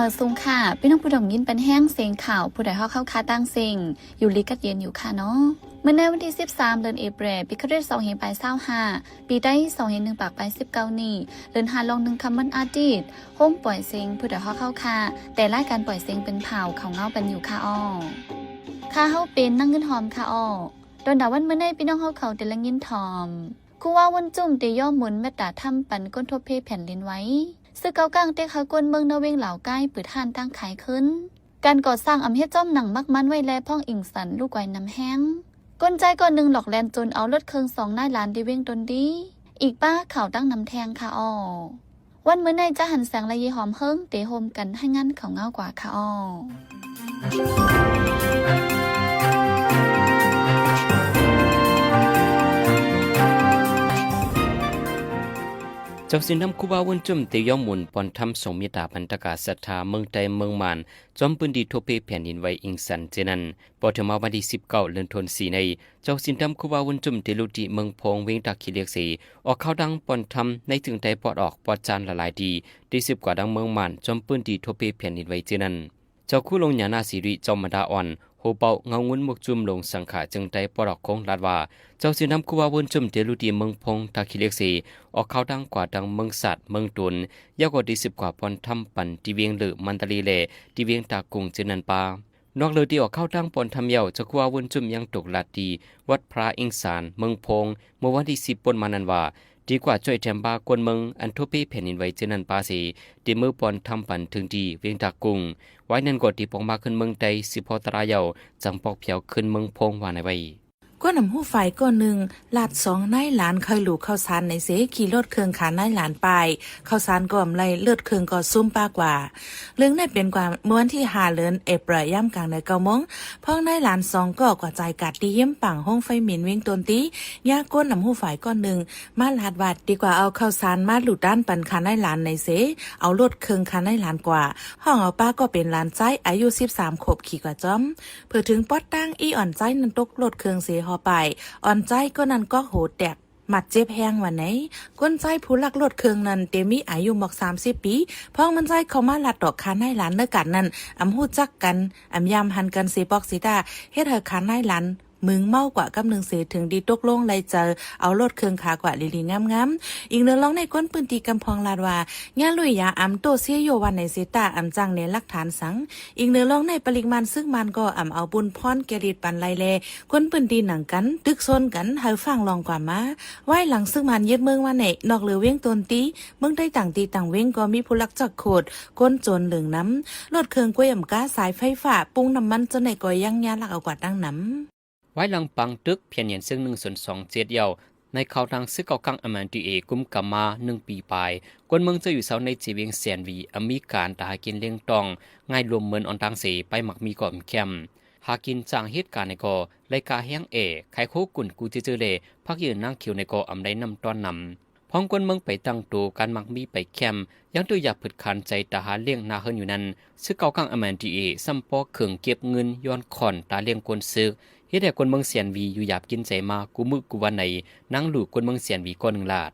ເອີ ສູງຄ່ະ ພີ່ນ້ອງຜູ້ດອກຍິນປັນແຮງ ເສງຂ່າວ ຜູ້ໃດຮອກເຮົາຄ່າຕ່າງເສັງ ຢູ່ດີກັດເຢັນຢູ່ຄ່ະເນາະ. ມື້ໃນວັນທີສິບສາມ ເດືອນເອເປຣ ປີຄະຣິສສອງພັນຊາວຫ້າ ປີໄຕສອງພັນໜຶ່ງຮ້ອຍແປດສິບເກົ້ານີ້ ເດືອນຫ້າລອງໜຶ່ງຄ່ຳວັນອາທິດ ໂຮງປ່ອຍເສັງ ຜູ້ໃດຮອກເຮົາຄ່າ ແຕ່ລາຍການປ່ອຍເສັງເປັນພາວເຂົ້າເງົາກັນຢູ່ຄ່ະອໍ້. ຂ້າເຮົາເປັນນາງເງິນຫອມຄ່ະອໍ້. ດອນດາວັນມື້ໃນ ພີ່ນ້ອງເຮົາເຂົາໄດ້ລະຍິນຖ່ອມ ຄູວາວຸນຈຸ້ມເຕຍອມໝູນເມດຕາທຳປັນຄົນທົບເພແຜ່ນດິນໄຫວ. ຊຶກເກົາກາງເຕັກໃຫ້ຄົນເມືອງນະເວງລາວກາຍເປີດຮ້ານຕັ້ງຂາຍຄືນ. ການກໍ່ສ້າງອຳເຮັດຈອມໜັງໝາກມັນໄວ້ແລ ພອງອິງສັນລູກໄກວນ້ຳແຮງ. ຄົນຊາຍກ້ອນໜຶ່ງຫຼອກແລ່ນໂຈນເອົາລົດເຄື່ອງສອງນາຍຫຼານທີ່ວຽງຕົນດີ. ອີກປ້າຂ່າວຕັ້ງນຳແທງຄ່ະອໍ້. ວັນມື້ໃນ ຈາຫັນແສງ ແລະ ເຢຍຫອມເຮີງ ເຕໂຮມກັນໃຫ້ງານເຂົ້າເງົາກວ່າຄ່ະອໍ້. ເຈົ້າສິນທຳຄູບາວຸນຈຸ້ມ ເຕຍອມໝູນປ່ອນທຳສົ່ງເມດຕາບັນດາກາສັດທາເມືອງໄຕເມືອງມ່ານ ຈອມພື້ນທີ່ທົບເພແຜ່ນດິນໄຫວອິງສັນເຈນັ້ນ ພໍເຖິງມາວັນທີສິບເກົ້າ ເດືອນຖົນສີ່ໃນ ເຈົ້າສິນທຳຄູບາວຸນຈຸ້ມ ເຕລຸດຕິເມືອງໂພງ ເວງຕາຂີ້ເຫຼັກເສ ອອກຂ່າວດັງປ່ອນທຳໃນເທິງໃຕ້ປອດອອກປອດຈານຫຼາຍໆທີ່ ໄດ້ສືບກວ່າດັງເມືອງມ່ານ ຈອມພື້ນທີ່ທົບເພແຜ່ນດິນໄຫວເຈນັ້ນ ເຈົ້າຄູຫຼວງຍານາສິລິ ເຈົ້າບັນດາອ່ອນ ໂຮເປົາເງົາງຸນໝົກຈຸ້ມ ຫຼວງສັງຂາເທິງໃຕ້ປອດອອກຄົງລາດວ່າ ເຈົ້າສິນທຳຄູບາວຸນຈຸ້ມ ເຕລຸດຕິເມືອງໂພງ ຕາຂີ້ເຫຼັກເສ ອອກຂ່າວດັງກວ່າດັງເມືອງຊາດເມືອງໂຕນ ແລ້ວກໍໄດ້ສືບກວ່າປ່ອນທຳປັນທີ່ວຽງເລີ ມັນຕາລີ ແລະ ທີ່ວຽງຕາກຸງເຈນັ້ນປາ ນອກເລີຍທີ່ອອກຂ່າວທາງປ່ອນທຳແລ້ວ ເຈົ້າຄູວາວຸນຈຸ້ມຍັງຕົກລັດທີ່ວັດພຣາອິງສານ ເມືອງໂພງ ເມື່ອວັນທີສິບປົນມານັ້ນວ່າ ດີກວ່າຊ່ວຍແຖມພາຄົນເມືອງອັນທຸເພແຜ່ນດິນໄຫວເທື່ອນັ້ນປາເສ ຕິດມືປ່ອນທຳປັນເຖິງທີ່ວຽງຕາກຸງ. ວາຍນັ້ນກໍຕິບອອກມາຂຶ້ນເມືອງໄຕ ສືບພໍຕະລາຍເຍົາ ຈັ່ງປອກແຜວຂຶ້ນເມືອງໂພງວ່າໃນໄວ. ຄົນອຳຮູ້ຝ່າຍກ້ອນໜຶ່ງ ລາດສອງນາຍຫຼານເຄີຍຫຼູເຂົ້າສານໃນເສ ຂີ່ລົດເຄື່ອງຂານາຍຫຼານໄປ ເຂົ້າສານກໍອຳໄລ່ ລົດເຄື່ອງກໍຊຸມປາກວ່າ. ເລື່ອງນັ້ນເປັນກວ່າເມື່ອວັນທີຫ້າ ເດືອນເອເປຣ ຍາມກາງເດືອນເກົ້າໂມງ ພວກນາຍຫຼານສອງກໍກວ່າຈ່າຍກາດທີ່ຮິມປາງໂຮງໄຟໝິນວຽງຕົ້ນຕີ ຍາກຄົນອຳຮູ້ຝ່າຍກ້ອນໜຶ່ງ ມາລາດວ່າ ດີກວ່າເອົາເຂົ້າສານມາຫຼູດດ້ານປັນຂານາຍຫຼານໃນເສ ເອົາລົດເຄື່ອງຂານາຍຫຼານກວ່າ ຫ້ອງເອົາປາກໍເປັນຫຼານຊາຍອາຍຸສິບສາມຂວບຂີ່ກວ່າຈ້ອມ. ເພິ່ນເຖິງປອດຕັ້ງອີ່ອ່ອນຊາຍນັ້ນຕົກລົດເຄື່ອງເສຫໍ່ໄປ ອ່ອນຊາຍກໍນັ້ນກໍໂຫແຕກ ບາດເຈັບແຮງວ່າໃນ. ຄົນຊາຍຜູ້ລັກລົດເຄື່ອງນັ້ນເຕມີອາຍຸໝອກສາມສິບປີ ພ້ອມມັນຊາຍເຂົ້າມາລັດຕອກຂານາຍຫຼານເນີກັນນັ້ນ ອຳຮູ້ຈັກກັນ ອຳຢາມຫັນກັນເສປອກເສຕາ ເຮັດໃຫ້ຂານາຍຫຼານມຶນເມົາກວ່າກັບໜຶ່ງເສ ເຖິງໄດ້ຕົກລົງໄລ່ເຈີເອົາລົດເຄື່ອງຂາກວ່າລີໆງາມໆ. ອີງເໜືອລອງໃນ ຄົນພື້ນທີ່ກຳພອງລາດວ່າ ຍາລຸຍຢາອຳໂຕເຊໂຍວ່າໃນເສຕາ ອຳຈັ່ງແນຫຼັກຖານສັງ. ອີງເໜືອລອງໃນ ປະລິກມານຊຶກມານກໍອຳເອົາບຸນພອນແກ່ລິດປານໄລແລ ຄົນພື້ນທີ່ໜັງກັນ ຕຶກຊົນກັນ ເຮົາຟັງລອງກວ່າມາ. ວາຍຫຼັງຊຶກມານຍຶດເມືອງມາໃນ ນອກເຫຼືອວຽງຕົ້ນຕີ ເມືອງໄຕຕ່າງທີ່ຕ່າງວຽງກໍມີຜູ້ລັກຈັກໂຄດ ໂກນໂຈນເຫຼືອງນຳ ລົດເຄື່ອງກວຍອຳກາ ສາຍໄຟຟ້າ ປຸງນ້ຳມັນ ເຈົ້າໃນກໍຍັງຍາລັກເອົາກວ່າຕັ້ງນຳ. ວາຍຫຼັງປາງຕຶກ ພຽນຫຍັນເຊິ່ງໜຶ່ງສູນສອງເຈັດແລ້ວ ໃນຂ່າວທາງຊຶກເກົ່າກາງ MNDAA ກຸມກຳມາໜຶ່ງປີປາຍ ຄົນເມືອງເຈົ້າຢູ່ເຊົາໃນເຈວຽງແສນຫວີ ອາມີການຕາຫາກິນລ້ຽງຕ້ອງ ງ່າຍລວມເມີນອອນຕ່າງເສ ໄປໝາກມີກໍອຳແຄມ ຫາກິນຈ້າງເຮັດການໃນກໍໄລ່ກາແຮງແອ ຂາຍໂຄກຸນກູເຈີເຈີແລ ຜັກເຫຍື່ອນາງຂຽວໃນກໍອຳໄດ້ນຳຕ້ອນນຳ. ພ້ອມຄົນເມືອງໄປຕັ້ງໂຕ ການໝາກມີໄປແຄມ ຍັງຕົວຢາເພິດຄານໃຈຕາຫາລ້ຽງໜ້າເຮືອນຢູ່ນັ້ນ ຊຶກເກົ່າກາງ MNDAA ຊ້ຳປໍເຄື່ອງເກັບເງິນຍ້ອນຂ້ອນຕາລ້ຽງຄົນຊຶກ ເຮັດໃຫ້ຄົນເມືອງແສນຫວີຢູ່ຢາກກິນໃຈມາກູມື້ກູວັນໃນ ນາງລູກຄົນເມືອງແສນຫວີກໍໜຶ່ງລາດ.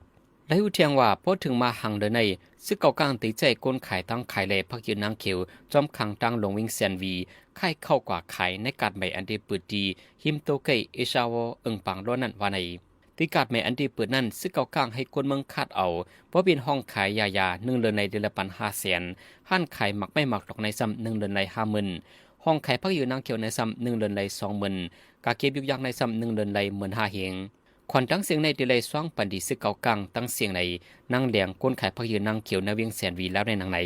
ໄດ້ຮູ້ແທງວ່າ ພໍເຖິງມາຫາງເດືອນໃນ ຊຶກເກົ່າກາງໄດ້ໃຊ້ກົນຂາຍຕັ້ງຂາຍແລ ຜັກເຫຍື່ອນາງຂຽວ ຈອມຂ້າງທາງຫຼວງວຽງແສນຫວີ ຂາຍເຂົ້າກວ່າຂາຍໃນກາດໃໝ່ອັນໄດ້ເປີດທີ່ຮິມໂຕເກຍ ເອຊາວໍ ເອີງປາງລ້ວນນັ້ນວ່າໃນ. ທີ່ກາດໃໝ່ອັນໄດ້ເປີດນັ້ນ ຊຶກເກົ່າກາງໃຫ້ຄົນເມືອງຄາດເອົາ ບໍ່ເປັນຫ້ອງຂາຍຢາຢາ ໜຶ່ງເດືອນໃນເດືອນລະປານຫ້າແສນ, ຮ້ານຂາຍໝາກໄມ້ໝາກດອກໃນຊ້ຳ ໜຶ່ງເດືອນໃນຫ້າໝື່ນ, ຫ້ອງຂາຍຜັກເຫຍື່ອນາງຂຽວໃນຊ້ຳ ໜຶ່ງເດືອນໃນສອງໝື່ນ, ກາເກັບຢູກຢາກໃນຊ້ຳ ໜຶ່ງເດືອນໃນໝື່ນຫ້າເຮງ. ຂວັນທັງສຽງໃນທີ່ໄດ້ສວ່າງປັນທີ່ຊຶກເກົ່າກາງ ຕັ້ງສຽງໃນນາງແຫຼງ ຄົນຂາຍຜັກເຫຍື່ອນາງຂຽວໃນວຽງແສນຫວີລາວໃນນາງໃນ.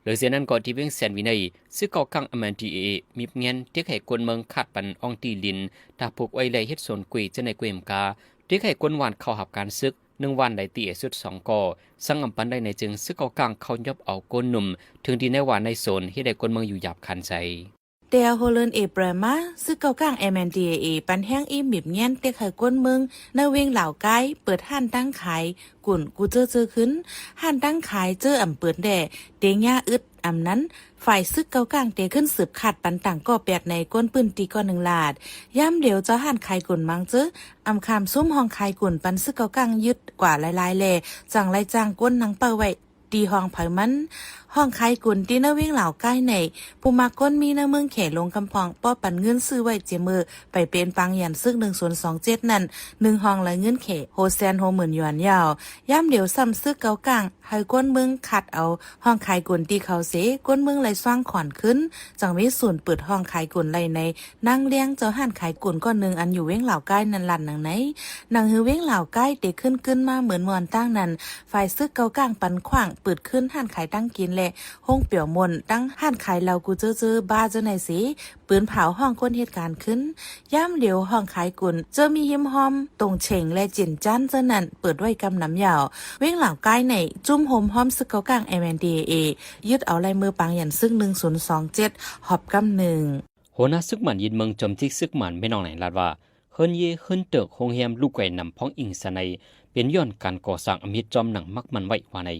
ເລີຍເສຍນັ້ນກໍທີ່ວຽງແສນຫວີໃນ ຊຶກເກົ່າກາງ MNDAA ມິບແງນເຕັກໃຫ້ຄົນເມືອງຄາດປັນອ່ອງຕີ່ດິນ ຖ້າປູກອ້ອຍແລເຮັດສວນກ້ວຍ ຈະໃນກ້ວຍອຳກາ ເຕັກໃຫ້ຄົນຫວ່ານເຂົ້າຮັບການຊຶກ ໜຶ່ງຫວ່ານໄດ້ຕີເອສຸດສອງກໍ ສັງອຳປັນໄດ້ໃນຈຶ່ງ ຊຶກເກົ່າກາງເຂົ້າຍົບເອົາໂກນໜຸ່ມ ເຖິງທີ່ໃນຫວ່ານໃນໂສນ ເຮັດໃຫ້ຄົນເມືອງຢູ່ຢາກຂັນໃຈ. ແຕ່ຫົວເດືອນເອເປຣມາ ຊຶກເກົ່າກາງ MNDAA ປັນແຮງອີ່ມມິບແງນເຕັກໃຫ້ຄົນເມືອງໃນວຽງລາວກາຍ ເປີດຮ້ານຕັ້ງຂາຍກຸນກູເຈີເຈີຂຶ້ນ. ຮ້ານຕັ້ງຂາຍເຈີອຳເປີດແດ່ ເຕຍາອຶດອຳນັ້ນ ຝ່າຍຊຶກເກົ່າກາງເຕຂຶ້ນສືບຄາດປັນຕ່າງກໍແປດໃນຄົນພື້ນທີ່ກໍໜຶ່ງລາດ. ຍາມດຽວເຈົ້າຮ້ານຂາຍກຸນມັງເຈີ ອຳຄາມຊຸມຫ້ອງຂາຍກຸນປັນຊຶກເກົ່າກາງຍຶດກວ່າຫຼາຍໆແລ ຈັ່ງໄລ່ຈ້າງຄົນນັ່ງເຝົ້າໄວ້ ທີ່ຫ້ອງໃຜມັນ. ຫ້ອງຂາຍກຸນທີ່ໃນເວງລາວກາຍໃນ ຜູ້ມັກກົນມີໃນເມືອງແຂຫຼົງກຳພອງ ບໍ່ປັນເງິນຊື້ໄວ້ເຈາະມື້ ໄປເປັນປາງຢັນຊຶກໜຶ່ງສູນສອງເຈັດນັ້ນ ໜຶ່ງຫ້ອງລາຍເງິນແຂຫົກແສນຫົກໝື່ນຢວນຍາວ. ຍາມດຽວຊ້ຳຊຶກເກົາກາງ ໃຫ້ຄົນເມືອງຂັດເອົາຫ້ອງຂາຍກຸນທີ່ເຂົາເສ ຄົນເມືອງໄລ່ຊ່ອງຂອນຂຶ້ນ ຈັ່ງມີສູນເປີດຫ້ອງຂາຍກຸນໄດ້ໃນ ນາງລ້ຽງ ເຈົ້າຮ້ານຂາຍກຸນກ້ອນໜຶ່ງ ອັນຢູ່ເວງລາວກາຍນັ້ນ ລາດໜັງໃນ. ໜັງຮືເວງລາວກາຍເຕະຂຶ້ນຂຶ້ນມາເໝືອນມ່ວນຕາງນັ້ນ ຝ່າຍຊຶກເກົາກາງປັນຂວ້າງ ເປີດຂຶ້ນຮ້ານຂາຍຕັ້ງກິນ ແລະ ໂຮງປຽວມົນ ຕັ້ງຮ້ານຂາຍເຫຼົ້າກູເຈີເຈີ ບາເຈົ້າໃນເສ ປືນເຜົາຫ້ອງຄົນເຮັດການຂຶ້ນ. ຍາມດຽວຫ້ອງຂາຍກຸນ ເຈີມີຮິມຮ່ອມ ຕົງເຊັງ ແລະ ເຈັນຈານເຈົ້ານັ້ນ ເປີດໄວ້ກຳນຳຍາວ. ເວງລາວກາຍໃນ ຈຸ້ມໂຮມຮອມຊຶກເກົາກາງ MNDAA ຍຶດເອົາລາຍມືປາງຢັນຊຶກໜຶ່ງສູນສອງເຈັດ ຮອບກຳໜຶ່ງ. ຫົວໜ້າຊຶກມານຍຶດເມືອງ ຈອມຈິກຊຶກມານແມ່ນ້ອງແຫຼງລາດວ່າ ເຮືອນເຢ ເຮືອນຕຶກ ໂຮງແຮມ ລູກໄກນຳພ້ອງອີງສັນໃນ ເປັນຍ້ອນການກໍ່ສ້າງອຳເຮັດຈອມໜັງມັກໝັ້ນໄວ້ວ່າໃນ.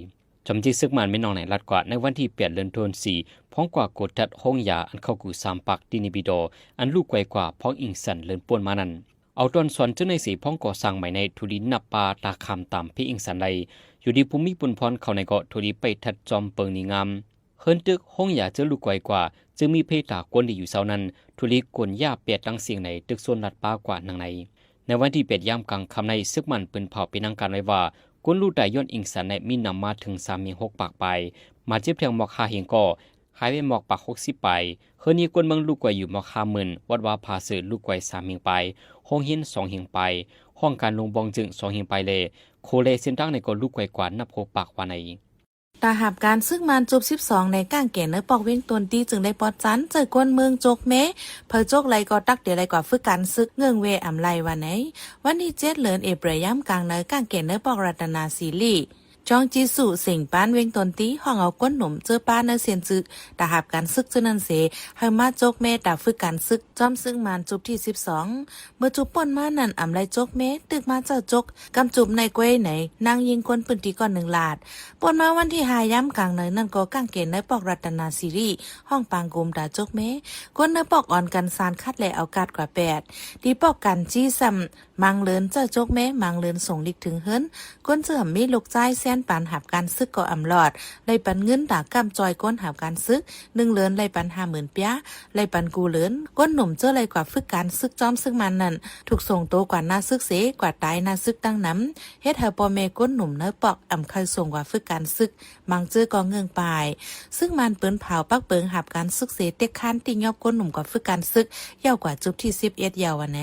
ຈອມຈິກຊຶກມານແມ່ນ້ອງແຫຼງລາດກວ່າ ໃນວັນທີແປດ ເດືອນໂທນສີ່ ພ້ອງກວ່າກົດທັດໂຮງຢາ ອັນເຂົ້າກູສາມປາກ ທີ່ເນປິດໍ ອັນລູກໄກກວ່າພ້ອງອີງສັນເລີນປ່ວນມານັ້ນ ເອົາຕອນສອນເຈົ້າໃນເສ ພ້ອງກໍ່ສ້າງໃໝ່ໃນ ທຸລີນັບປາຕາຄາມຕາມເພອີງສັນໄດ້ ຢູ່ດີຜູ້ມີບຸນພອນເຂົາໃນເກາະ ທຸລີໄປທັດຈອມເປິງນີງາມ. ເຮືອນຕຶກ ໂຮງຢາເຈີລູກໄກກວ່າ ຈຶ່ງມີເພຕາກວນດີຢູ່ເຊົານັ້ນ ທຸລີກົນຢາແປດຕັ້ງສຽງໃນ ຕຶກສວນລັດປ່າກວ່າໜັງໃນ. ໃນວັນທີແປດ ຍາມກາງຄ່ຳໃນ ຊຶກມານປືນເຜົາເປັນທາງການໄວ້ວ່າ ຄົນລູກຕາຍຍ້ອນອີງສັນໃນ ມີນຳມາເຖິງສາມເຮງຫົກປາກປາຍ, ບາດເຈັບແທງໝອກຫ້າເຮງກໍ ຫາຍໄປໝອກປາກຫົກສິບປາຍ. ເຮືອນນີ້ຄົນເມືອງລູກໄກຢູ່ໝອກຫ້າໝື່ນ, ວັດວາຜາເສີລູກໄກສາມເຮງປາຍ, ໂຮງຮຽນສອງເຮງປາຍ, ຫ້ອງການຫຼວງບ່ອງຈຶງສອງເຮງປາຍ ແລະ ໂຄແລເສັ້ນທາງໃນກໍລູກໄກກວ່ານັບຫົກປາກວ່າໃນ. ຕາຮັບການຊຶກມານຈຸບສິບສອງ ໃນກາງແກ່ເນີປອກວຽງຕົນຕີ ຈຶ່ງໄດ້ປອດຈັນ ໃຈກົນເມືອງຈົກແມ້ ເຜີຈົກໄລກໍຕັກເດໄລກວ່າຝຶກການຊຶກ ເງື່ອງແວອຳໄລວ່າໃນ. ວັນທີເຈັດ ເດືອນເອເປຣ ຍາມກາງໃນ ກາງແກ່ເນີປອກລັດຕະນາສີລີ ຈອງຈີສຸ ເສັງປານ ວຽງຕົນຕີ ຮ້ອງເອົາກົ້ນໜຸ່ມເຈີປາໃນເຊນຊຶກ ຕາຮັບການຊຶກເຈົ້ານັ້ນເສ ໃຫ້ມາຈົກແມ້ຕາຝຶກການຊຶກ ຈອມຊຶກມານຈຸບທີສິບສອງ. ເມື່ອຈຸບປົນມານັ້ນ ອຳໄລຈົກແມ້ ຕຶກມາເຈົ້າຈົກ ກຳຈຸບໃນກ້ວຍໃນ ນາງຍິງຄົນພື້ນທີ່ກ້ອນໜຶ່ງລາດ. ປ່ນມາວັນທີຫ້າ ຍາມກາງໃນນັ້ນກໍກາງແກ່ໃນປອກລັດຕະນາສີລີ ຫ້ອງປາງກຸມຕາຈົກແມ້ ຄົນໃນປອກອ່ອນກັນສານຄັດແລະເອົາກາດກວ່າແປດ ທີ່ປອກກັນຈີ້ຊ້ຳ ມັງເລີນເຈົ້າຈົກແມ້ ມັງເລີນສົ່ງລິກເຖິງເຮືອນ ຄົນເຈີມີລູກຊາຍແສນປານຮັບການຊຶກກໍອຳລອດ ໄດ້ປັນເງິນຕາກຳຈ່ອຍຄົນຮັບການຊຶກ ໜຶ່ງເລີນໄດ້ປັນຫ້າໝື່ນປຽ ໄດ້ປັນກູ່ເລີນ ກົ້ນໜຸ່ມເຈີໄດ້ກວ່າຝຶກການຊຶກຈອມຊຶກມານນັ້ນ ຖືກສົ່ງໂຕກວ່າໜ້າຊຶກເສ ກວ່າຕາຍໜ້າຊຶກຕັ້ງນຳ ເຮັດໃຫ້ພໍ່ແມ່ກົ້ນໜຸ່ມໃນປອກອຳໄຄສົ່ງກວ່າຝຶກການຊຶກ ມັງເຈີກໍເງື່ອງປາຍ. ຊຶກມານປືນເຜົາປັກເປິງຮັບການຊຶກເສ ເຕັກຄານຕິຍອບກົ້ນໜຸ່ມກວ່າຝຶກການຊຶກ ຍາວກວ່າຈຸບທີສິບເອັດ ຍາວວ່າໃນ.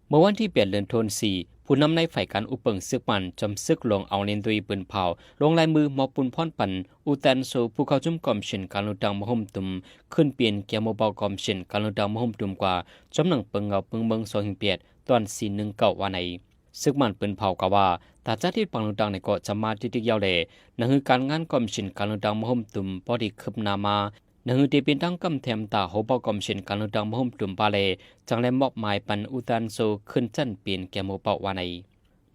ເມື່ອວັນທີແປດ ເດືອນໂທນສີ່ ຜູ້ນຳໃນຝ່າຍການອຸປະເປິງຊຶກມານ ຈອມຊຶກຫຼວງເອົາເລນໂດຍປືນເຜົາ ລົງລາຍມືມອບບຸນພອນປັນ ອູແຕນໂຊ ຜູ້ເຂົ້າຊຸມກອມຊິນການເລືອກຕັ້ງມາໂຮມຕຸມ ຂຶ້ນເປັນແກມໂມເປົ່າກອມຊິນການເລືອກຕັ້ງມາໂຮມຕຸມກວ່າ ຈອມໜັງເປິງເງົາເປິງເມືອງສອງເຮງແປດ ຕອນສີ່ໜຶ່ງເກົ້າວ່າໃນ. ຊຶກມານປືນເຜົາກ່າວວ່າ ຕາຈັດເຮັດປາງເລືອກຕັ້ງໃນເກາະຈຳມາຕິດໆຍາວແລ ໜັງສືການງານກອມຊິນການເລືອກຕັ້ງມາໂຮມຕຸມບໍ່ໄດ້ຄືບໜ້າມາ ໜັງສືທີ່ເປັນທາງການແຖມຕາຫົວເປົ່າກອມຊິນການເລືອກຕັ້ງມາໂຮມຕຸມວ່າແລ ຈັ່ງໄດ້ມອບໝາຍປັນອູຕານໂຊ ຂຶ້ນຊັ້ນເປັນແກມຫົວເປົ່າວ່າໃນ.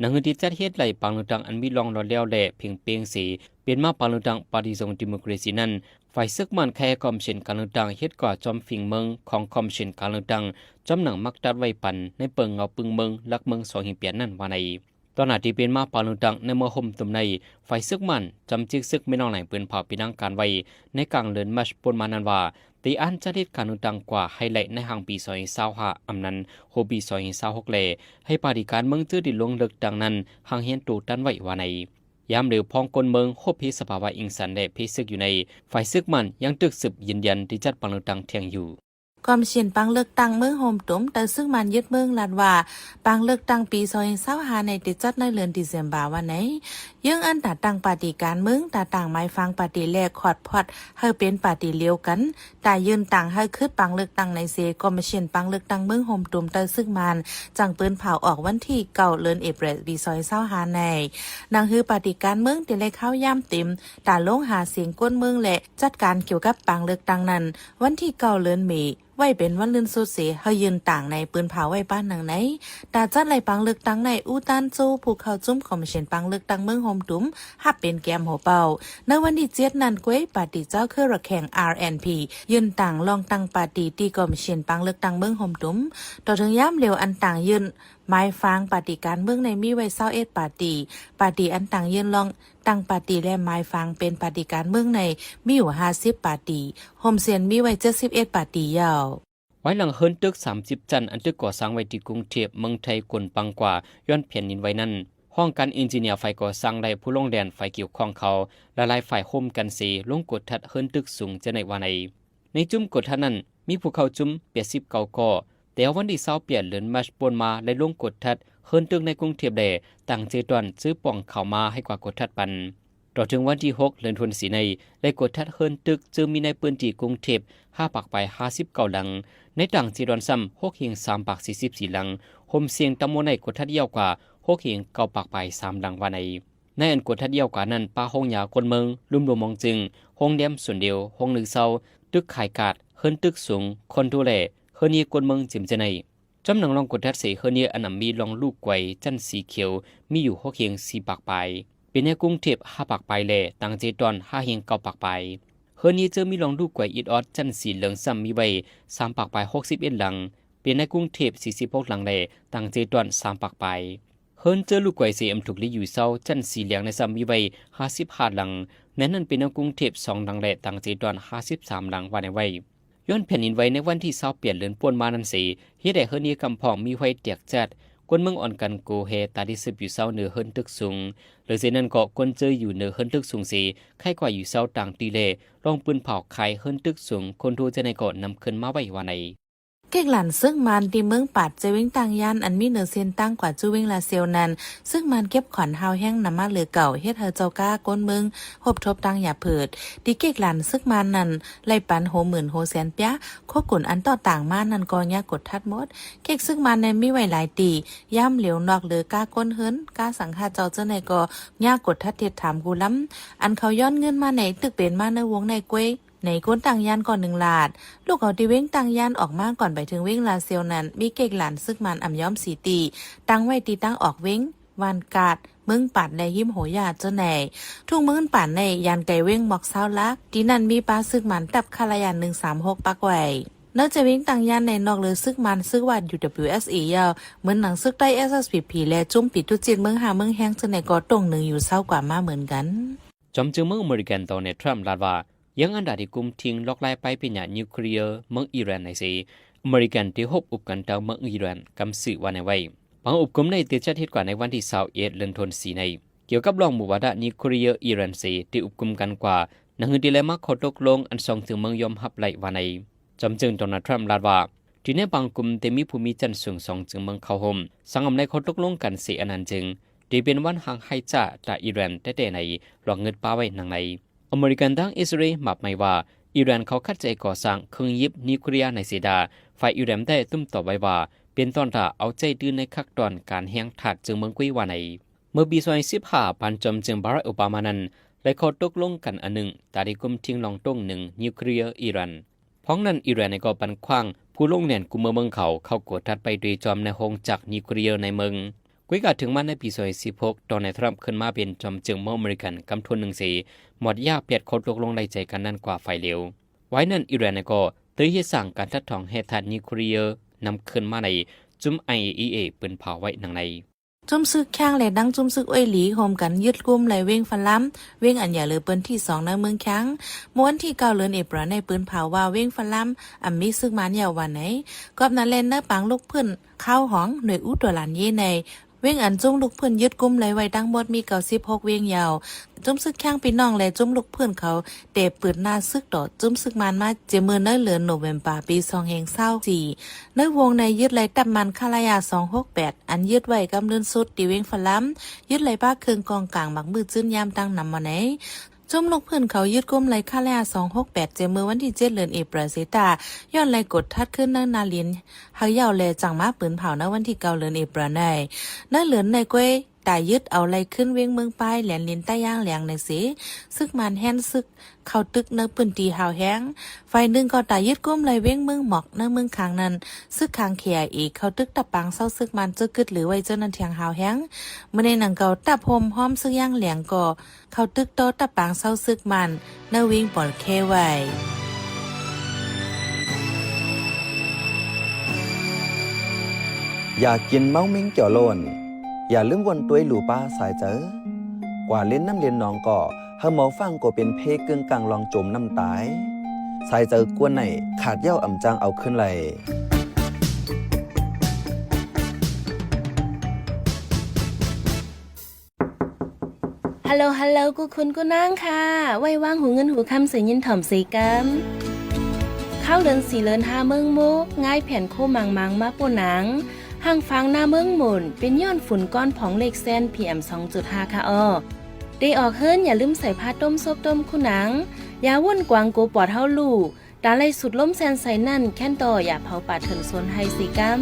ໜັງສືທີ່ຈັດເຮັດໄລ່ປາງເລືອກຕັ້ງອັນມີຮ່ອງລອດແລ້ວ ແລະ ເພງເປງເສ ເປັນມາປາງເລືອກຕັ້ງປາຕີ້ຊົງດີໂມຄຣາຊີນັ້ນ ຝ່າຍຊຶກມານໄຄກອມຊິນການເລືອກຕັ້ງເຮັດກວ່າຈອມຝີເມືອງຂອງກອມຊິນການເລືອກຕັ້ງ ຈອມໜັງມັກຕັດໄວ້ປັນໃນເປິງເງົາປຶງເມືອງຫຼັກເມືອງສອງເຮງແປດນັ້ນວ່າໃນ. ຕອນໜ້າທີ່ເປັນມາປາງເລືອກຕັ້ງໃນເມືອງໂຮມຕຸມໃນ ຝ່າຍຊຶກມານ ຈຳຈິກຊຶກແມ່ນ້ອງແຫຼງປືນເຜົາເປັນທາງການໄວ້ ໃນກາງເດືອນມາດຜ່ານມານັ້ນວ່າ ໄດ້ອ່ານຈັດເຮັດການເລືອກຕັ້ງກວ່າໃຫ້ໄດ້ໃນຫາງປີສອງພັນຊາວຫ້າ ອຳນັ້ນໂຮປີສອງພັນຊາວຫົກແລ ໃຫ້ປາຕີການເມືອງເຈີໄດ້ລົງເລືອກຕັ້ງນັ້ນ ຫາງແຮງໂຕຕັນໄວ້ວ່າໃນ. ຍາມເດີພອງກົນເມືອງໂຮບເພສະພາວະອີງສັນ ແລະ ເພຊຶກຢູ່ໃນ ຝ່າຍຊຶກມານຍັງຕຶກສືບຢືນຢັນທີ່ຈັດປາງເລືອກຕັ້ງທ່ຽງຢູ່. ກອມຊິນປາງເລືອກຕັ້ງເມືອງໂຮມຕຸມ ໃຕ້ຊຶກມານຍຶດເມືອງ ລາດວ່າ ປາງເລືອກຕັ້ງປີສອງພັນຊາວຫ້າໃນໄດ້ຈັດໃນເດືອນດີເຊັມບາວ່າໃນ. ເຢີ້ງອັນຕາຕັ້ງປາຕີການເມືອງ ຕາຕັ້ງໝາຍຝັງປາຕີແລກຂອດພອດໃຫ້ເປັນປາຕີລຽວກັນ ຕາຍື່ນຕາງໃຫ້ຄືດປາງເລືອກຕັ້ງໃນເສ ກອມມິຊອນປາງເລືອກຕັ້ງເມືອງໂຮມຕຸມ ໃຕ້ຊຶກມານ ຈັ່ງປືນເຜົາອອກວັນທີເກົ້າ ເດືອນເອເປຣ ປີສອງພັນຊາວຫ້າໃນ. ໜັງສືປາຕີການເມືອງທີ່ໄດ້ຂ່າວຍາມເຕັມ ຕາລົງຫາສຽງຄົນເມືອງ ແລະ ຈັດການກ່ຽວກັບປາງເລືອກຕັ້ງນັ້ນ ວັນທີເກົ້າ ເດືອນເມ ໄວ້ເປັນວັນລື່ນສຸດເສ ໃຫ້ຍື່ນຕາງໃນ ປືນເຜົາໄວ້ປານໜັງໃນ. ຕາຈັດໄລ່ປາງເລືອກຕັ້ງໃນ ອູຕານໂຈ ຜູ້ເຂົ້າຈຸ້ມກອມມິຊອນປາງເລືອກຕັ້ງເມືອງໂຮມຕຸມ ຮັບເປັນແກມຫົວເປົ່າ. ໃນວັນທີເຈັດນັ້ນກ້ວຍ ປາຕີເຈົ້າເຄືອລະແຂ່ງ ອາຣແອນພີ ຍື່ນຕາງລອງຕັ້ງປາຕີທີ່ກອມມິຊອນປາງເລືອກຕັ້ງເມືອງໂຮມຕຸມ. ຕໍ່ເຖິງຍາມດຽວອັນຕາງຍື່ນ ໝາຍຟາງປາຕີການເມືອງໃນມີໄວ້ຊາວເອັດປາຕີ, ປາຕີອັນຕັ້ງຍື່ນລອງຕັ້ງປາຕີ ແລະ ໝາຍຟາງເປັນປາຕີການເມືອງໃນມີຢູ່ຫ້າສິບປາຕີ, ໂຮມຊຽນມີໄວ້ເຈັດສິບເອັດປາຕີເຍົາ. ພາຍຫຼັງເຮືອນຕຶກສາມສິບຊັ້ນ ອັນຖືກກໍ່ສ້າງໄວ້ທີ່ກຸງເທບ ເມືອງໄທກົນປັງກວາ ຍ້ອນແຜ່ນດິນໄຫວນັ້ນ, ຫ້ອງການເອນຈິເນຍຝ່າຍກໍ່ສ້າງ ແລະ ຜູ້ລົງແລ່ນຝ່າຍກ່ຽວຂ້ອງເຂົາ ຫຼາຍໆຝ່າຍໂຮມກັນເສ ລົງກວດທັດເຮືອນຕຶກສູງຈະໄດ້ວ່າໃນ. ໃນຈຸ້ມກວດທັດນັ້ນ ມີຜູ້ເຂົ້າຈຸ້ມແປດສິບເກົ້າກໍ, ແຕ່ວັນທີຊາວແປດ ເດືອນມາດ ປົນມາ ໄດ້ລົງກວດທັດເຮືອນຕຶກໃນກຸງເທບ ແລະ ຕັ້ງເຈຕອນຊື້ປ່ອງເຂົ້າມາໃຫ້ກວ່າກວດທັດປັນ. ຕໍ່ເຖິງວັນທີຫົກ ເດືອນຖົນສີ່ໃນ ໄດ້ກວດທັດເຮືອນຕຶກ ເຈີມີໃນພື້ນທີ່ກຸງເທບຫ້າປາກປາຍຫ້າສິບເກົ້າຫຼັງ, ໃນຕ່າງເຈຕອນຊ້ຳຫົກເຮງສາມປາກສີ່ສິບສີ່ຫຼັງ, ໂຮມຊຽນຕຳບົນໃນກວດທັດຢາວກວ່າຫົກເຮງເກົ້າປາກປາຍສາມຫຼັງວ່າໃນ. ໃນອັນກວດທັດຢາວກວ່ານັ້ນ ປະໂຮງຢາຄົນເມືອງ, ລຸ່ມຫຼວງມອງຈຶງ, ໂຮງແຮມສ່ວນດຽວ, ໂຮງໜຶ່ງເຊົາ, ຕຶກຂາຍກາດ, ເຮືອນຕຶກສູງ, ຄອນໂດ ແລະ ເຮືອນເຮືອຄົນເມືອງຈິມຈະໄນ. ຈຳໜັງລອງກວດທັດເສ ເຮືອນເຮືອອັນນຳມີລອງລູກກວຍ ຊັ້ນສີຂຽວ ມີຢູ່ຫົກເຮງສີ່ປາກປາຍ, ເປັນໃນກຸງເທບຫ້າປາກປາຍ ແລະ ຕ່າງເຈຕອນຫ້າເຮງເກົ້າປາກປາຍ. ເຮືອນເຮືອເຈີມີລອງລູກກວຍອິດອອດ ຊັ້ນສີເຫຼືອງຊ້ຳມີໄວ້ສາມປາກປາຍຫົກສິບເອັດຫຼັງ, ເປັນໃນກຸງເທບສີ່ສິບຫົກຫຼັງ ແລະ ຕ່າງເຈຕອນສາມປາກປາຍ. ເຮືອນເຈີລູກກວຍເສອຳທຸກລີຢູ່ເຊົາ ຊັ້ນສີແດງໃນຊ້ຳມີໄວ້ຫ້າສິບຫ້າຫຼັງ, ໃນນັ້ນເປັນໃນກຸງເທບສອງຫຼັງ ແລະ ຕ່າງເຈຕອນຫ້າສິບສາມຫຼັງວ່າແນວໄວ້. ຍ້ອນແຜ່ນດິນໄຫວໃນວັນທີຊາວແປດ ເດືອນປົນມານັ້ນເສ ເຮັດໃຫ້ເຮືອນເຮືອກຳພອງມີໄຫວແຕກຈາດ, ຄົນເມືອງອ່ອນກັນໂກແຮຕາທີ່ຊຶບຢູ່ເຊົາເໜືອເຮືອນຕຶກສູງ. ເຫຼືອເສນັ້ນກໍຄົນເຈີຢູ່ເໜືອເຮືອນຕຶກສູງເສ ໄຄກວ່າຢູ່ເຊົາຕ່າງທີ່ ແລະ ລອງປືນເຜົາຂາຍເຮືອນຕຶກສູງ, ຄອນໂດຈະໄດ້ກໍນຳຄືນມາໄວ້ວ່າໃນ. ເກັກຫຼານເຊຶກມານທີ່ເມືອງປາດ ແຂວງວຽງຕາງຢານ ອັນມີເໜືອເສັ້ນທາງກວ່າສູ່ວຽງລາຊຽວນັ້ນ ເຊຶກມານເກັບຂອນຫ້າວແຮງນຳມາເຫຼືອເກົ່າ, ເຮັດໃຫ້ເຈົ້າກາຄົນເມືອງພົບທົບທາງຫຍາບເພີດ. ທີ່ເກັກຫຼານເຊຶກມານນັ້ນ ໄລ່ປັນໂຫໝື່ນໂຫແສນປຽ, ໂຄກຸນອັນຕໍ່ຕາງມານັ້ນກໍຍາກກົດທັດໝົດ. ເກັກເຊຶກມານແນມມີໄວ້ຫຼາຍທີ່, ຍາມຫຼຽວນອກເຫຼືອກາຄົນເຮືອນ, ກາສັງຄະເຈົ້າເຈົ້າໃນກໍຍາກກົດທັດເທັດຖາມກູລຳ. ອັນເຂົາຍ້ອນເງິນມາໃນຕຶກເປັນມາໃນວົງໃນກ້ວຍ ໃນຄົນຕ່າງຢ້ານກໍໜຶ່ງລາດ. ລູກເຂົາທີ່ວຽງຕາງຢ້ານອອກມາກ່ອນໄປເຖິງວຽງລາຊຽວນັ້ນ ມີເກັກຫຼານເຊຶກມານອຳຍອມສີ່ທີ່, ຕັ້ງໄວ້ທີ່ທາງອອກວຽງ, ບ້ານກາດ, ເມືອງປາດ ແລະ ຮິມໂຫຢາດເຈົ້າໃນ. ທຸກມື້ປານໃນ ຢ້ານໄກວຽງໝອກຊາວຫຼັກ, ທີ່ນັ້ນມີປາເຊຶກມານຕັບຄາລາຍານໜຶ່ງສາມຫົກປັກໄວ້. ນອກຈາກວຽງຕາງຢ້ານໃນນອກເຫຼືອເຊຶກມານເຊຶກວາດ UWSA ແລ້ວ, ເໝືອນໜັງເຊຶກໃຕ້ SSPP ແລະ ຈຸ້ມປີຕຸດຈີນເມືອງຫ້າເມືອງແຮງເຈົ້າໃນກໍຕົງໜຶ່ງຢູ່ເຊົາກວ່າມາເໝືອນກັນ. ຈອມເຈີເມືອງອາເມລິກັນ ໂດນັລ ທຣຳ ລາດວ່າ ຍັງອັນດາທີ່ກຸມທິງລອກລາຍໄປເປັນຍານິວເຄລຍເມືອງອີຣານໃນເສ ອາເມລິກັນໄດ້ໂຮບອຸບກັນຕາມເມືອງອີຣານ ກຳຊື່ວ່າແນວໄວ້. ບາງອົບກົມໃນໄດ້ຈັດເຮັດກວ່າໃນວັນທີຊາວເອັດ ເດືອນຖົນສີ່ໃນ ກ່ຽວກັບລອງໝູ່ວາດະນິວເຄລຍອີຣານເສ ໄດ້ອົບກຸມກັນກວ່າ ໜັງສືທີ່ໄດ້ມາຂໍ້ຕົກລົງອັນສອງເຈີເມືອງຍອມຮັບໄດ້ວ່າໃນ. ຈອມເຈີໂດນັລ ທຣຳ ລາດວ່າ ທີ່ໃນບາງກຸ່ມໄດ້ມີຜູ້ມີຊັ້ນສູງສອງເຈີເມືອງເຂົ້າຮ່ວມ ສັງອຳໄລຂໍ້ຕົກລົງກັນເສ ອັນນັ້ນຈຶ່ງ ທີ່ເປັນວັນຫາງໄຮຈາຕາອີຣານແຕ່ໆໃນ ລອງເງິດປາໄວ້ໜັງໃນ. ອາເມລິກັນທັງອິດສະຣາເອລ ໝາບໄໝວ່າ ອີຣານເຂົາຂັດໃຈກໍ່ສ້າງເຄື່ອງຍິບນິວເຄລຍໃນເຊດາ, ຝ່າຍອີຣານໄດ້ຕຸ້ມຕອບໄວ້ວ່າ ເປັນຕອນຖ້າເອົາໃຈຕື່ນໃນຂັ້ນຕອນການແຮງທາດເຊີງເມືອງກຸຍວ່າໃນ. ເມື່ອປີສອງພັນສິບຫ້າ ທ່ານຈອມເຈີ ບາຣັກ ໂອບາມາ ນັ້ນ ໄດ້ຂໍ້ຕົກລົງກັນອັນໜຶ່ງ ຕາທີ່ກຸ່ມທິງລອງຕົງໜຶ່ງນິວເຄລຍອີຣານ. ພ້ອມນັ້ນ ອີຣານກໍປັນຂວ້າງຜູ້ລົງແລ່ນກູເມືອງເຂົາ ເຂົ້າກວດທັດໄປໂດຍຈອມໃນໂຮງຈັກນິວເຄລຍໃນເມືອງ. ກຸຍກາເຖິງມາໃນປີສອງພັນສິບຫົກ ໂດນັລ ທຣຳ ຂຶ້ນມາເປັນຈອມເຈີເມືອງອາເມລິກັນກຳທົນໜຶ່ງເສ ໝົດຢາກແປດຂໍ້ຕົກລົງໄດ້ໃຈກັນນັ້ນກວ່າຝ່າຍຫຼຽວ. ວາຍນັ້ນ ອີຣານກໍເຄີຍເຮັດສ້າງການທັດຖອງແຮ່ທາດນິວເຄລຍນຳຄືນມາໃນ ຈຸ້ມ IAEA ປືນເຜົາໄວ້ໜັງໃນ. ຈຸ້ມຊຶກຄາງ ແລະ ດັ່ງຈຸ້ມຊຶກເອຍຫຼີ ໂຮມກັນຍຶດກຸມໄລ່ວຽງຟະລາມ, ວຽງອັນໃຫຍ່ເຫຼືອເປີ້ນທີ່ສອງໃນເມືອງຄາງ. ເມື່ອວັນທີເກົ້າ ເດືອນເອເປຣ ໃນປືນເຜົາວ່າວຽງຟະລາມ ອຳມີຊຶກມານຍາວວ່າໃນ. ກອບນັ້ນແລະ ໃນປາງລຸກພື້ນ ຄາວຫອງ ໜ່ວຍອຸຕົວຫຼານເຢໃນ ວຽງອັນຈຸ້ມລຸກພື້ນຍຶດກຸມໄລ່ໄວ້ທັງໝົດມີເກົ້າສິບຫົກວຽງເຍົາ. ຈຸ້ມຊຶກຄຽງພີ່ນ້ອງ ແລະ ຈຸ້ມລຸກພື້ນເຂົາແຕ່ເປີດໜ້າຊຶກຕໍ່ຈຸ້ມຊຶກມານມາແຕ່ເມື່ອໃນເດືອນໂນເວັມເປີ ປີສອງພັນຊາວສີ່. ໃນວົງໃນຍຶດໄລ່ຕັບມານຄາລາຍາສອງຫົກແປດ ອັນຍຶດໄວ້ກຳເນີນສຸດທີ່ວຽງຟະລາມ, ຍຶດໄລ່ພາເຄື່ອງກອງກາງໝາກມືຈືນຍາມຕັ້ງນຳມາໃນ. ຈຸ້ມລຸກພື້ນເຂົາຍຶດກຸມໄລ່ຄາລາຍາສອງຫົກແປດ ແຕ່ເມື່ອວັນທີເຈັດ ເດືອນເອເປຣ ເສຕາ ຍ້ອນໄລ່ກົດທັດຄືນໃນນາລິນ ຫາກເຍົາແລະຈັ່ງມາປືນເຜົາໃນວັນທີເກົ້າ ເດືອນເອເປຣ ໃນ. ໃນເດືອນໃນກ້ວຍ ຕາຍຶດເອົາໄລ່ຄືນວຽງເມືອງປາຍ ແລນລິນໃຕ້ຢ່າງແລງໃນເສ ຊຶກມານແຮນຊຶກເຂົ້າຕຶກໃນພື້ນທີ່ຫ້າວແຮງ. ຝ່າຍໜຶ່ງກໍຕາຍຶດກຸມໄລ່ວຽງເມືອງໝອກໃນເມືອງຄາງນັ້ນ ຊຶກຄາງ KIA ເຂົ້າຕຶກຕັບປາງເຊົາຊຶກມານເຈີກຶດຫຼືໄວ້ເຈົ້ານັ້ນແທງຫ້າວແຮງ. ເມື່ອໃນໜັງເກົ່າ ຕັບໂຮມຮອມຊຶກຢ່າງແລງກໍ ເຂົ້າຕຶກຕໍ່ຕັບປາງເຊົາຊຶກມານໃນວຽງປອນແຄໄວ້. ຢາກກິນເມົາເມັງກ່ຽວໂລນ ຢ່າລືມວົນຕົວໃຫ້ຫຼູປາສາຍໃຈ. ກວ່າເລນນ້ຳເລນໜອງກໍ ເຮົາເມົາຟາງກໍເປັນເພກຶ່ງກາງລອງຈົມນ້ຳຕາຍ. ສາຍໃຈກວນໃນ ຂາດແລ້ວອຳຈາງເອົາຄືນໄດ້. ຮັລໂຫຼ ຮັລໂຫຼ ກູ່ຄຸນກູ່ນາງຄ່ະ ໄວ້ວາງຫູເງິນຫູຄຳ ສະຍິນຖ່ອມເສກຳ. ຄາວເລີນສີ່ເລີນຫ້າເມືອງມຸກ ງ່າຍແຜ່ນໂຄມັງມັງມາໂປ້ໜັງ ຫ້າງຟາງໜ້າເມືອງໝົນ ເປັນຍ້ອນຝຸ່ນກ້ອນຜອງເລກແຊນ ພີເອັມສອງຈຸດຫ້າ ຄ່ະອໍ. ເດອອກເຮືອນ ຢ່າລືມໃສ່ຜ້າຕົ້ມ ສົບຕົ້ມ ຄູໜັງ ຢາວົນກວາງໂກປອດເຮົາລູ້ ຕາໄລ່ສູດລົມແຊນໃສ່ນັ້ນ ແຄ້ນຕໍ່ຢ່າເຜົາປ່າເຖິນສວນໄຮ່ເສກຳ.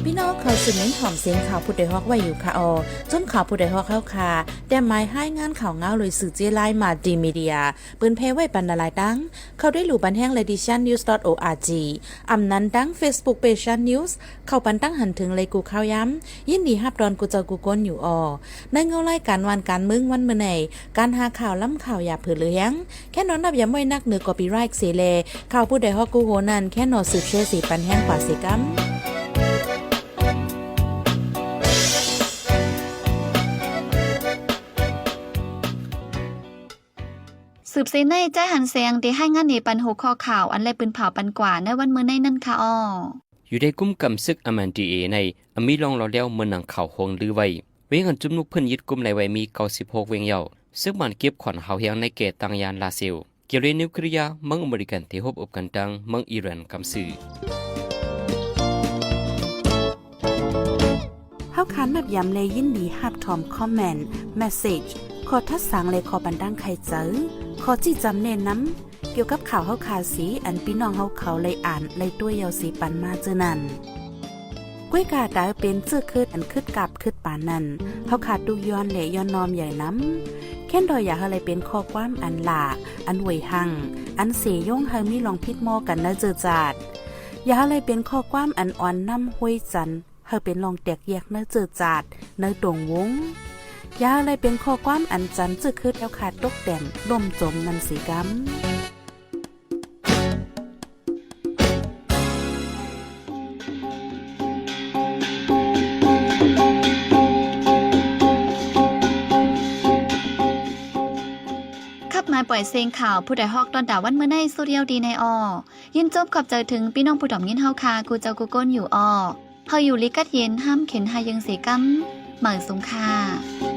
ພີ່ນ້ອງເຂົ້າສູ່ເມັນຫອມເສງຂ່າວຜູ້ດອຍຮອກໄວ້ຢູ່ຄ່ະອໍ. ຈຸ້ມຂ່າວຜູ້ດອຍຮອກເຮົາຄ່ະ ແຕ້ມໝາຍຮາຍງານຂ່າວງາວໂດຍສື່ເຈ້ລາຍ Multimedia ເປີນແຜ່ໄວ້ປັນຫຼາຍໆຕັ້ງ. ເຂົ້າດ້ວຍຫຼູ່ບັນແຮງ Ladies Shan News dot org ອຳນັ້ນທັງ Facebook Page Shan News ເຂົ້າປັນຕັ້ງຫັນເຖິງໄລກູຂ່າວຍາມ. ຍິນດີຮັບຕ້ອນກູ່ເຈົ້າກູ່ຄົນຢູ່ອໍ. ໃນເງົາລາຍການບ້ານການເມືອງວັນມື້ໃນ ການຫາຂ່າວ ລຳຂ່າວຢ່າເຜີເຫຼືອແຮງ ແຄ່ນອນນັບຢາມໄວ້ນັກເໜືອ copyright ເສແລ ຂ່າວຜູ້ດອຍຮອກກູ່ໂຮນັ້ນ ແຄ່ນອນສືບແຊເສປັນແຮງກວ່າເສກຳ. ສືບເສໃນ ໃຈຫັນແສງ ໄດ້ຮາຍງານເນປັນຫົວຂໍ້ຂ່າວ ອັນແລປືນເຜົາປັນກວ່າໃນວັນມື້ໃນນັ້ນຄ່ະອໍ. ຢູ່ໃນກຸ່ມກຳເສິກ MNDAA ໃນ ອາມີລ່ອງລອຍແລ້ວ ເໝືອນໜັງຂ່າວໂຮງລືໄວ້. ເວງອັນຈຸ້ມນຸກເພິ່ນຍຶດກຸມໄດ້ໄວ້ມີເກົ້າສິບຫົກເວງແລ້ວ. ເຊິ່ງບານເກັບຂອນຫາວແຮງໃນແກ່ຕ່າງຢ່ານລາເຊວ ກ່ຽວດ້ວຍນິວເຄລຍ ເມືອງອາເມລິກັນໄດ້ຮົບອົບກັນຕັ້ງເມືອງອີຣານກຳຊື່. ເຮົາຄານນັບຢາມ ແລະ ຍິນດີຮັບຖອມຄອມເມັນ, ເມສເສຈ, ຂໍ້ທັດສາງ ແລະ ຂໍ້ບັນດາງໄຄໃຈ, ຂໍ້ຊີ້ຈຳແນະນຳ ກ່ຽວກັບຂ່າວເຮົາຄາເສ ອັນພີ່ນ້ອງເຮົາເຂົາໄດ້ອ່ານໄດ້ຕົວະເຍົາເສປັນມາເຈີນັ້ນ. ກ້ວຍກາຕາເປັນເຈືອຂືດອັນຂຶດກາບຂຶດປານນັ້ນ ເຮົາຄາຕຸກຍ້ອນ ແລະ ຍ້ອນນ້ອມໃຫຍ່ນຳ. ແຄ້ນດອຍຢາກໃຫ້ໄດ້ເປັນຂໍ້ຄວາມອັນຫຼ້າ ອັນຫວຍຮັ່ງ ອັນເສຍົງໃຫ້ມີລອງຜິດມໍກັນໃນເຈີຈາດ. ຢ່າໃຫ້ໄດ້ເປັນຂໍ້ຄວາມອັນອ່ອນນ້ຳຫ້ວຍຈັນ ໃຫ້ເປັນລອງແຕກແຍກໃນເຈີຈາດ ໃນຕົງວົງ. ຢ່າໃຫ້ໄດ້ເປັນຂໍ້ຄວາມອັນຈັນເຈືອຂືດແລ້ວຄາຕົກແຕ່ນລົ້ມຈົມນັ້ນເສກຳ. ຂັບມາປ່ອຍເສງຂ່າວ ຜູ້ດອຍຮອກຕອນດາວັນມື້ໃນ ສຸດຍອດດີໃນອໍ. ຍິນຈົບຂອບໃຈເຖິງພີ່ນ້ອງຜູ້ດອມຍິນເຮົາຄາ ກູ່ເຈົ້າກູ່ຄົນຢູ່ອໍ. ເຮົາຢູ່ລີກັດເຢັນ ຫ້າມເຂັນຫາເຢິງເສກຳ. ໝາຍສູງຄ່າ.